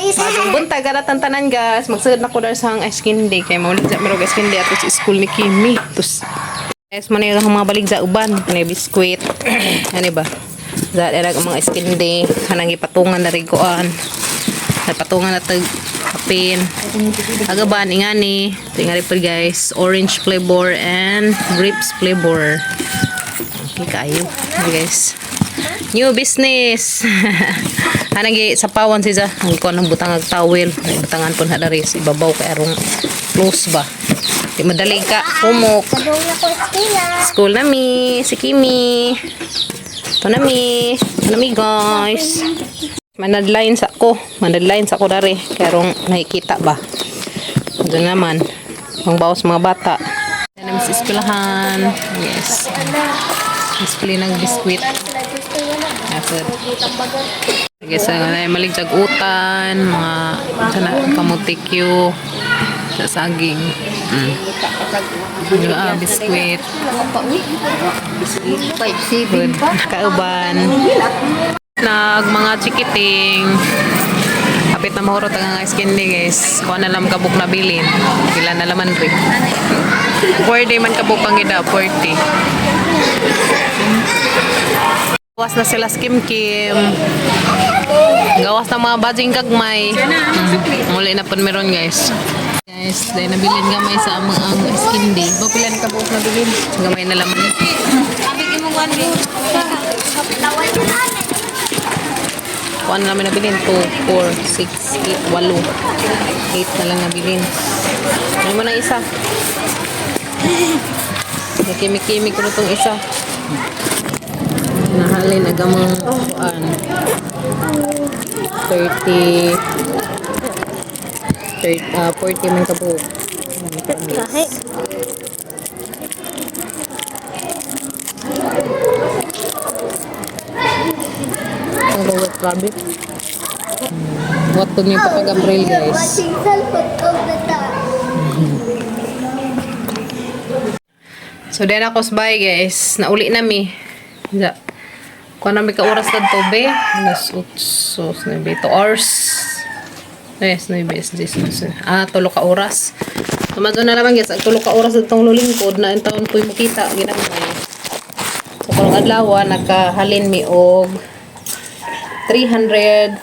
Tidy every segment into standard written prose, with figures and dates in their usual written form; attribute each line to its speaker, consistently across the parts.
Speaker 1: Guys.
Speaker 2: Maayong buntag karatan tanan, guys. Magsugod na ko dar sa ang ice candy kay mao sa merong ice candy ato sa school ni Kimi. Tos guys, mo na yung mga baligya uban, ni biskwit. Ano ba? Za era ang mga ice candy kanang gipatungan na riguan. Napatungan na tag kapin. Agaban ingani, tingari po, guys, orange flavor and grapes flavor. Okay kayo. Okay, guys. New business. Anang gi sa pawan siya. Ang kuan ng butang ag towel. Ay, butangan pun ha dari sa ibabaw kay arong close ba. Di madali ka kumok.
Speaker 1: Padung na ko eskwela.
Speaker 2: School na mi, si Kimi. Ito na mi. Ito na mi, guys. Manadline sa ko. Manadline sa ko dari. Kay arong nakikita ba. Ito naman. Ang bawas mga bata. Yan namin sa eskwelahan. Yes. Display ng biskwit. After. Guys, ay maligtag utan, mga sana kamuti Q, sa saging. Ah, biskwit. Good. Kauban. Nag mga chikiting. Kapit na mahurot ang ice candy, guys. Kuha na lang kabuk na bilin. Pila na laman rin. 40 man kabuk ang ida, 40. Gawas na sila sa Kim Kim. Gawas na mga badging gagmay. Muli na po meron, guys. Guys, dahil nabilin gamay sa amang ang ice candy. Ba pila na kabuok nabilin? Gamay na laman. Kuan na namin nabilin? 2, 4, 6, 8, 8. 8 na lang nabilin. Ano mo na isa? Nakimi-kimi ko na itong isa. Nahalin agamang kuan. 30 30, 40 man kabuok.
Speaker 1: Kahit.
Speaker 2: Ang gawat rabbit. What po niyo pa pag-April, guys.
Speaker 1: Watching cellphone all the time.
Speaker 2: So then ako sa bahay, guys. Nauli na mi. Ja. Kuha na mi ka oras na to be. Alas 8, 9, 2 hours. Yes, 9, 10, 11. Ah, tulo ka oras. Tumadto na naman, guys. Ang tulo ka oras na itong lulingkod na ang taon po'y makita. Ginamay. So, karong adlaw, nakahalin mi og 346.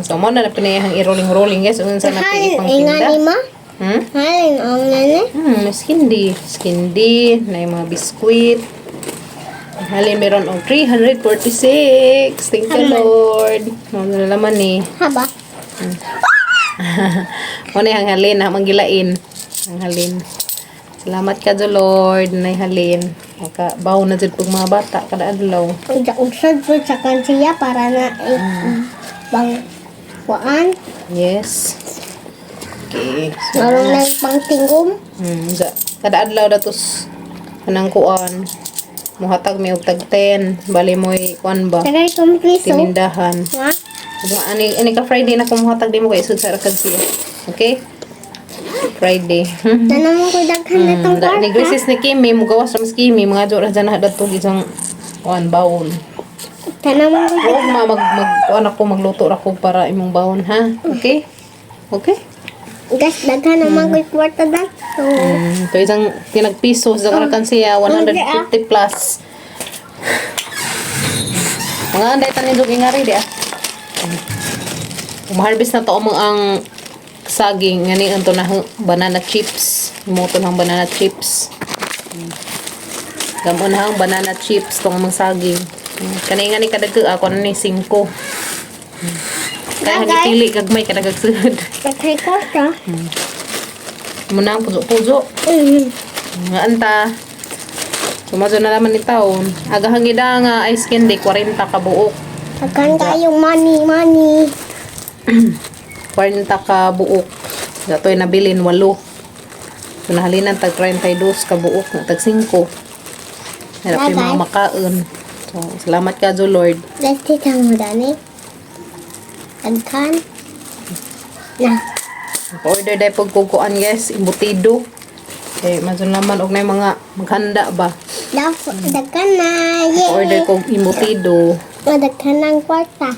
Speaker 2: So, mo na na pinayahang i-rolling-rolling, guys. Unsa na
Speaker 1: Halin,
Speaker 2: pang tinda.
Speaker 1: ingani mo?
Speaker 2: Hmm?
Speaker 1: Halin, ang nani?
Speaker 2: Skindy. Skindy, na yung mga biskwit. Hali, meron og 346. Thank you, Lord. Ano na naman eh.
Speaker 1: Haba.
Speaker 2: Ano yung halin, ha? Manggilain. Ang halin. Salamat ka, do Lord. Nay halin. Maka, baw na dyan pag mga bata. Kada adlaw.
Speaker 1: Uja usad po sa kansiya para na bang kuan.
Speaker 2: Yes. Okay. So,
Speaker 1: Marong na pang tingom.
Speaker 2: Kada adlaw datos anang kuan. Muhatag mi og tag 10. Bali mo'y kuan ba?
Speaker 1: Tagay kong piso.
Speaker 2: Tinindahan.
Speaker 1: Ha?
Speaker 2: Diba, ani ani ka Friday na kumuhatag di mo kay isud sa rakad siya. Okay? Friday.
Speaker 1: Tanong ko daghan na tong
Speaker 2: Da, ni
Speaker 1: kwarta.
Speaker 2: Graces ni Kimi mugawas ra mas Kimi mga jora dyan na datog isang kuan bawon.
Speaker 1: Tanong ko
Speaker 2: Huwag ma mag mag kuan ako magluto ra ko para imong bawon ha. Okay? Okay?
Speaker 1: Gas daghan naman ko kwarta dato.
Speaker 2: To isang tinagpiso sa karakan siya 150 plus. Mga anday tanin jug ingari di ah. Umaharvest na to ang ang saging ngani ang to na banana chips. Mo to ng banana chips. Gamon na ang banana chips tong among saging. Kani ngani kadagko ako na ni 5. Kaya
Speaker 1: Bagay.
Speaker 2: gipili gagmay kadagag sud.
Speaker 1: Daghan kwarta.
Speaker 2: Mo na ang puso-puso. Nga anta. Sumazo na naman ni taon. Agahang ida nga ice candy 40 ka buok.
Speaker 1: Daghan kayo money money.
Speaker 2: 40 ka buok. Datoy nabilin 8. So nahalinan tag 32 ka buok na tag 5. Hirap yung mga
Speaker 1: Bye-bye.
Speaker 2: makaon. So salamat ka jo Lord.
Speaker 1: Let's take mo dani. Daghan. Na.
Speaker 2: Order dahil pagkukuan, guys, embutido. Eh, mazo naman og na yung mga maghanda ba.
Speaker 1: Daghan na.
Speaker 2: Order
Speaker 1: Yay.
Speaker 2: kog embutido.
Speaker 1: Daghan ng kwarta.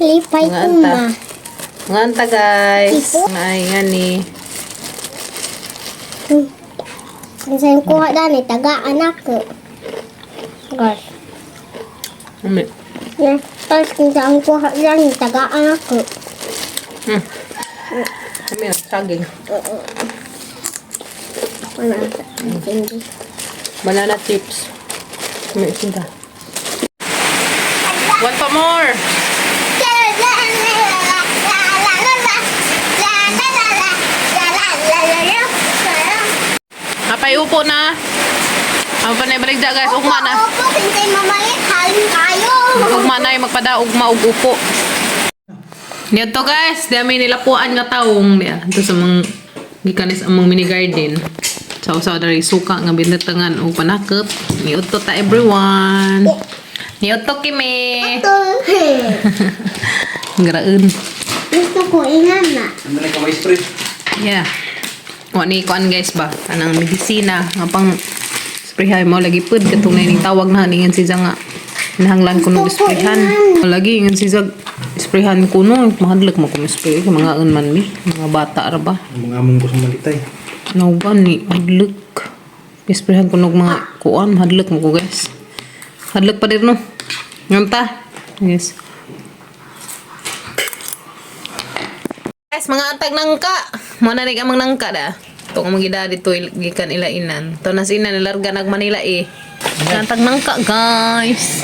Speaker 1: Lipay
Speaker 2: Mga
Speaker 1: ko
Speaker 2: anta.
Speaker 1: ma.
Speaker 2: Mga anta, guys.
Speaker 1: Tipo?
Speaker 2: Ay, nga ni.
Speaker 1: Kasi yung kuha dani, taga anak ko. Gosh.
Speaker 2: Umi.
Speaker 1: Yeah. Tapos kung saan kuha dani, taga anak ko.
Speaker 2: Umi, saging.
Speaker 1: Wala. Hindi.
Speaker 2: Banana chips. Umi, sinta. One pa more. Apay upo na. Ang panay balik da, guys, ugma na.
Speaker 1: Opo, hintay mamalit, halin kayo.
Speaker 2: Ugma na yung magpadaog maug upo. Niadto, guys, di ami nilapuan nga taong diya. Ito sa mga gikanis among mini garden. Sa usaw dari suka nga binatangan og panakep. Niadto ta, everyone. Niadto kimi. Graun.
Speaker 1: Gusto ko inana.
Speaker 3: Ano na ka spray?
Speaker 2: Yeah. Wa ni kuan, guys, ba? Anang medisina nga pang sprayhan mo lagi pud katong na ning tawag na ningan si nga nahanglan ko nung sprayhan. Lagi ingan si Zag sprayhan ko no, mahadlok mo ko spray kay mga man mi, mga bata ra ba.
Speaker 3: Mga among ko sa malitay.
Speaker 2: No ni hadlok. Sprayhan ko nog mga kuan, hadlok mo ko, guys. Hadlok pa dir no. Nganta. Yes. Guys, mga atag nangka. Mo na rin amang nangka da. Ito ang mga gida dito gikan ila inan. To nas inan nilarga nag Manila eh. Mga atag nangka, guys.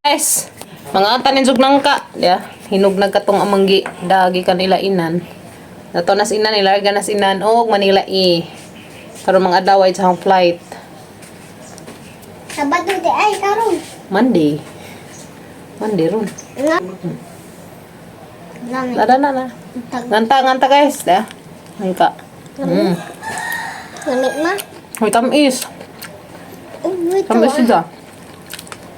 Speaker 2: Guys, mga atanin jug nangka. Ya, hinog na katong amang gi da gikan ila inan. Nato nas inan nilarga nas inan og Manila eh. Karon mga adlaw ay sa akong flight.
Speaker 1: Sabado di ay karon.
Speaker 2: Monday. Monday ron.
Speaker 1: Nga. Lami.
Speaker 2: Nada na na.
Speaker 1: Tag
Speaker 2: Nganta nganta, guys, da. Nangka.
Speaker 1: Lami ma.
Speaker 2: Hoy, tamis.
Speaker 1: Uy, ito.
Speaker 2: Tamis siya.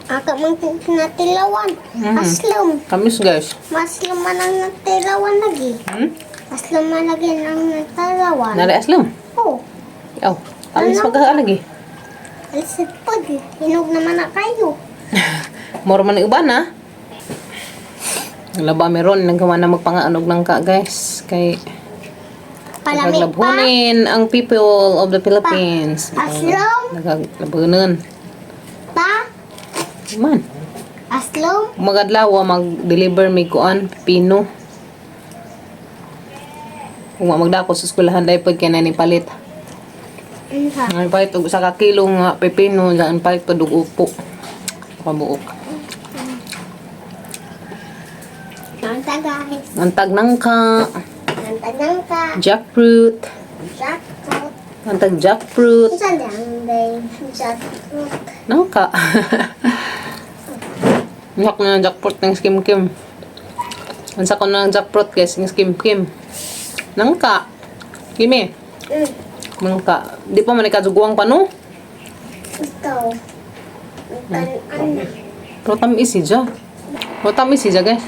Speaker 1: Aka man natilawan. Aslom.
Speaker 2: Tamis, guys.
Speaker 1: Maslom man ang natilawan lagi. Aslom man lagi ang natilawan.
Speaker 2: Nari aslom.
Speaker 1: Oh,
Speaker 2: Aw, tamis
Speaker 1: Ano?
Speaker 2: pagkaalagi.
Speaker 1: alisip pod. Hinog naman na kayo.
Speaker 2: Moro man ang uban ha. Laba meron nagawa na magpangaanog ng ka, guys, kay
Speaker 1: Palami pa.
Speaker 2: naglabhunin ang people of the Philippines.
Speaker 1: Aslom.
Speaker 2: Naglabhunin.
Speaker 1: Pa.
Speaker 2: Man,
Speaker 1: Aslom.
Speaker 2: magadlaw mag-deliver may kuan pipino. Kung wa magdako sa eskwelahan dahil pag kay ni palit.
Speaker 1: Unsa?
Speaker 2: Ang palit og usa ka kilo nga pipino, ang palit pa og upo. Kabuok.
Speaker 1: Nanta, guys.
Speaker 2: Antag nangka,
Speaker 1: Nanta nangka.
Speaker 2: Jackfruit,
Speaker 1: Jackfruit.
Speaker 2: antag jackfruit,
Speaker 1: Unsa lang day jackfruit?
Speaker 2: Nangka. Unsa ko na ng jackfruit ng skim kim. Unsa ko na ng jackfruit, guys, ng skim kim. Nangka. Kimi, nangka. Di pa man ikajuguang pa no?
Speaker 1: Ikaw. Kan ano?
Speaker 2: Pero tamis siya. Pero tamis siya, guys.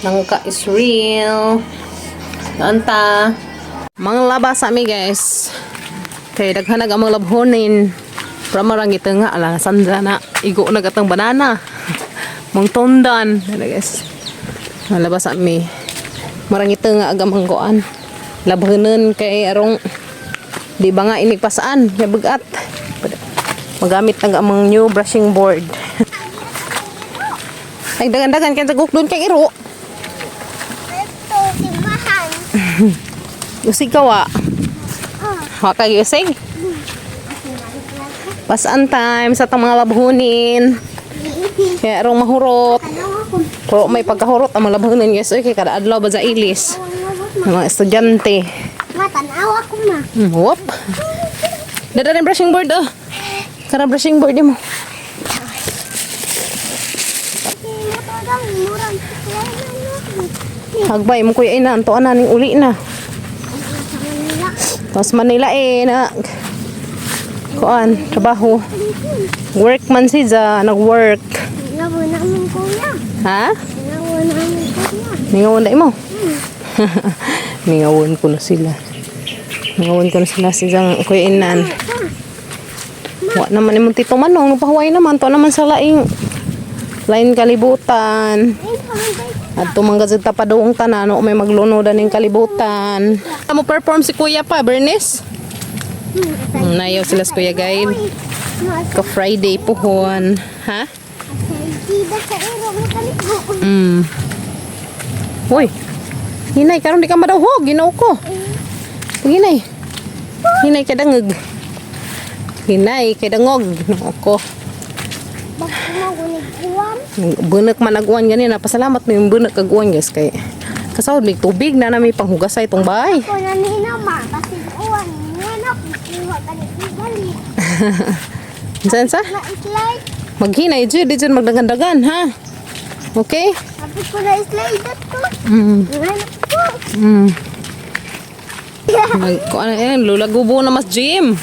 Speaker 2: Nangka is real. Anta. Mga labas sa mi, guys. Kay daghan nag amang labhonin. Pero marang nga ala sandra na igo na gatang banana. Mong tondan, ano, guys. Mga labas sa mi. Marang nga ag amang kuan. Labhonin kay arong di ba nga inigpasaan, yabugat. Magamit nag amang new brushing board. Ay, dagan-dagan kay taguk doon kay iro.
Speaker 1: Ito, simbahan.
Speaker 2: Usig ka wa. Wa kay usig. Pasaan time sa tang mga labhunin. Kaya arong mahurot.
Speaker 1: Ano ako?
Speaker 2: Pero may pagkahurot ang mga labhunin, guys. Oy, kay kada adlaw ba sa ilis. Ang mga estudyante.
Speaker 1: Matanaw ako ma.
Speaker 2: Whoop. Dada rin brushing board oh. Kara brushing board mo. Hagbay mo kuya ina, antoan na ning uli na. Tapos Manila eh na kuan, trabaho. Work man si za, nag-work.
Speaker 1: Nawa namin kuya.
Speaker 2: Ha?
Speaker 1: Nawa namin kuya.
Speaker 2: Ningawon na mo. Ningawon ko na sila. Ningawon ko na sila si Zang Kuya Inan. Wa naman imong tito Manong, nagpahuway naman to naman sa laing lain kalibutan. At tumangga sa tapadoong tanan, no, may maglunodan ng kalibutan. Mo perform si Kuya pa, Bernice? Nayaw sila sa Kuya Gail. Ka Friday puhon. Ha? Hoy. Hinay, karon di ka madawhog, Ginoo ko. Hinay. Hinay kay dangog. Hinay kay dangog, Ginoo ko. Bunak man aguan gani na pasalamat mo yung bunak aguan, guys, kay kasawod may tubig na nami panghugasay itong bahay.
Speaker 1: Ako na nina ma, kasi uwan, nga na, kuha ka ni ibalik.
Speaker 2: Saan sa?
Speaker 1: Na slide,
Speaker 2: Maghinay jud, di jud magdagan-dagan ha. Okay?
Speaker 1: sabi ko na slide to. Nga na ko.
Speaker 2: Nag kuan eh lulagubo na mas gym.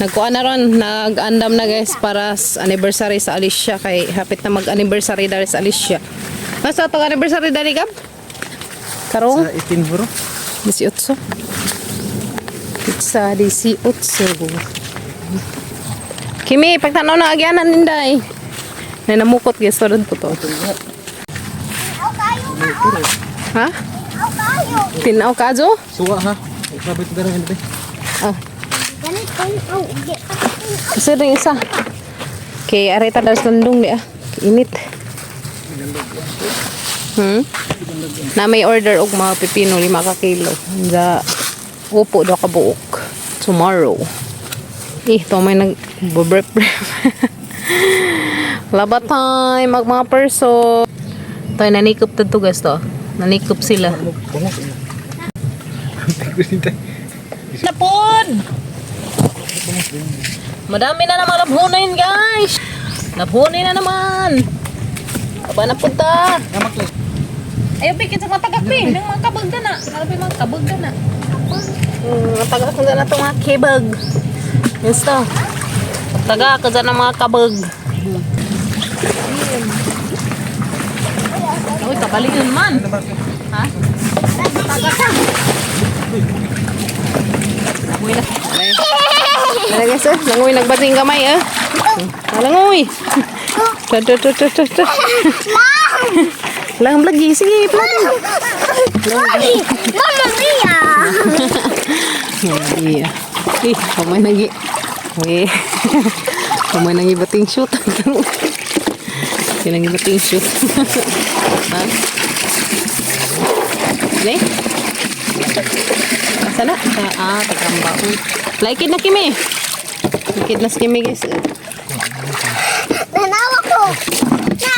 Speaker 2: Nagkuan na ron, nag-andam na guys para sa anniversary sa Alicia kay hapit na mag-anniversary dari sa Alicia. Nasa atong anniversary dari Gab? Karong
Speaker 3: Sa 18 bro.
Speaker 2: 18. Pizza 18. Kimi, pagtanaw na agyanan ninday. Nay namukot guys, tulad po to.
Speaker 1: Aw kayo ma, oh.
Speaker 2: Ha?
Speaker 1: Aw kayo.
Speaker 2: Tinaw ka, Jo?
Speaker 3: Suwa ha. Grabe ito dara hindi.
Speaker 2: Ah,
Speaker 1: Ganit kayo, aw, di.
Speaker 2: isa rin isa. Okay, areta daw sa landong di ah. Init. Na may order og mga pipino, 5 ka kilo. Sa upo daw ka buok. Tomorrow. Eh, to may nag brep Laba time, mag mga perso. Toy nanikop to guys to. Nanikop sila. Napod! Madami na naman labhunin, guys! Labhunin na naman! Aba na punta! Ayaw, pikit sa matagak, pi. Nang mga kabag ka na. Nalabi mga kabag ka na. Matagak ka na itong mga kibag. Yes to. Tagak ka dyan ng mga kabag. Uy, kabalik yun man. Ha? Tagak ka. Uy na. Ano guys, eh? Langoy, nagbating kamay, eh. Langoy. Tut, tut, tut, tut, tut, tut. Lang lagi, sige, plan.
Speaker 1: Mami, Mama Mia.
Speaker 2: Iya. Eh, kamay nagi. Uy. Kamay nang ibating shoot. Sinang ibating shoot. Ha? Ne? Asa na? Ah, tagramba. Like it na kimi. Like it na si kimi, guys.
Speaker 1: Nanawa ko. Na.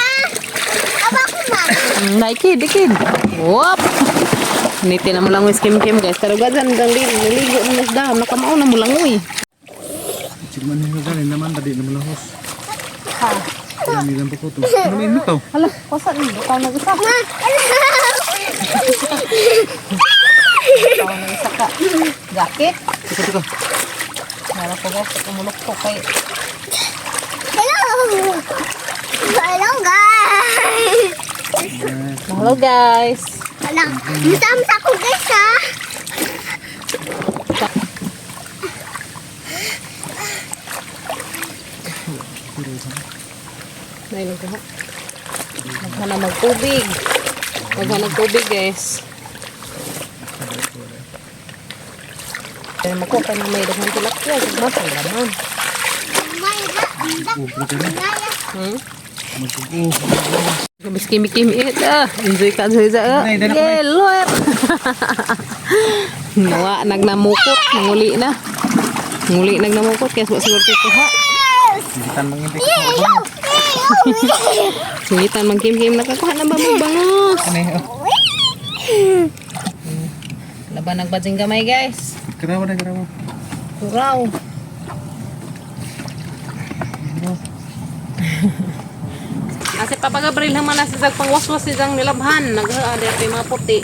Speaker 1: Aba ko ma.
Speaker 2: Like it, dikit. Whoop! Niti na mo lang kim kim, guys. Pero gadan gang naligo na mas dam. Nakamao na mo lang uy.
Speaker 3: Sigman ninyo gani naman tadi naman lahos. Ha. Ini lang po to. Ano may mikaw?
Speaker 2: Hala, kusa ni butaw na isa.
Speaker 1: Ma.
Speaker 2: Butaw na isa ka. Jacket.
Speaker 3: Teka teka.
Speaker 2: Nara ko guys, umulok ko kay
Speaker 1: Hello. Hello guys.
Speaker 2: Hello guys.
Speaker 1: Alam, musamsa ko guys ha.
Speaker 2: Nailog ko ha. Maghanap magtubig. Maghanap tubig, guys. Kaya makuha ka ng may daghang tilapia. Matang laman.
Speaker 1: May da, da,
Speaker 3: Magpugo.
Speaker 2: Gabis kimi kimi eh. Ah, enjoy ka enjoy sa. Ah.
Speaker 3: Nay, dala ko,
Speaker 2: Yeah, Lord. Nawa nagnamukot, nanguli na. Nguli nagnamukot kaya wa siguro ko kuha.
Speaker 3: Singitan mangintay.
Speaker 1: Yo, yo, yo.
Speaker 2: Singitan man kim kim nakakuha na ba mo bangos?
Speaker 3: Ano eh? Oh.
Speaker 2: Laban nagbadzing gamay, guys.
Speaker 3: Karawa na karawa.
Speaker 2: Kuraw. Ase Papa Gabriel naman nasa sa pangwaswas si Jang nilabhan. Naghaade pa yung mga puti.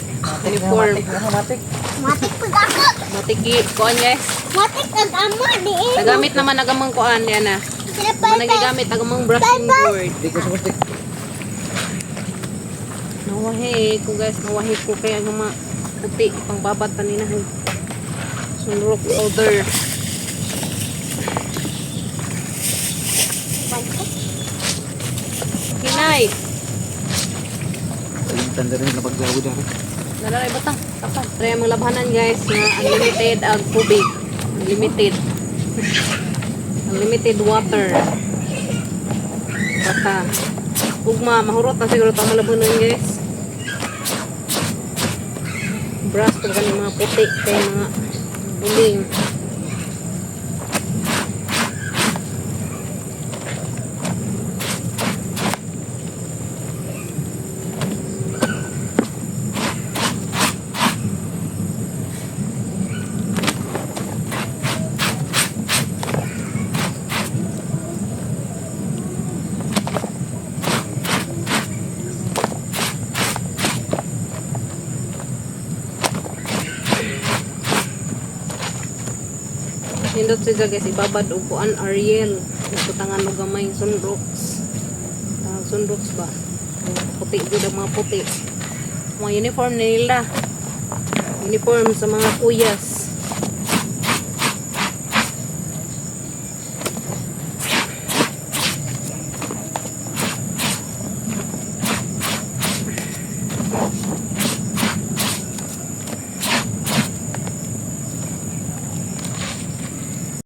Speaker 2: Uniform.
Speaker 3: Matik.
Speaker 1: Matik pag ako.
Speaker 2: Matiki. Kuan guys.
Speaker 1: Matik ang ama di eh.
Speaker 2: Nagamit naman nagamang kuan yan na.
Speaker 1: Sila
Speaker 2: Mga
Speaker 1: pa
Speaker 2: nagigamit nagamang brushing board.
Speaker 3: Di ko sukustik.
Speaker 2: Nawahi ko guys, nawahi ko kaya ang mga puti pangbabad pa nina. Sunrok powder.
Speaker 3: Tanda rin na paggawi dahil.
Speaker 2: Dala batang. Tapan. Try ang mga labhanan, guys, nga unlimited ang tubig. Unlimited. Unlimited water. Bata. Ugma, mahurot na siguro itong malabhanan, guys. Brush pag galing mga puti kay mga buling. Nindot siya guys, ibabad og kuan Ariel. Nagbutangan og gamay sunrocks. Ah, sunrocks ba? Puti gud ang mga puti. Mga uniform nila. Uniform sa mga kuyas.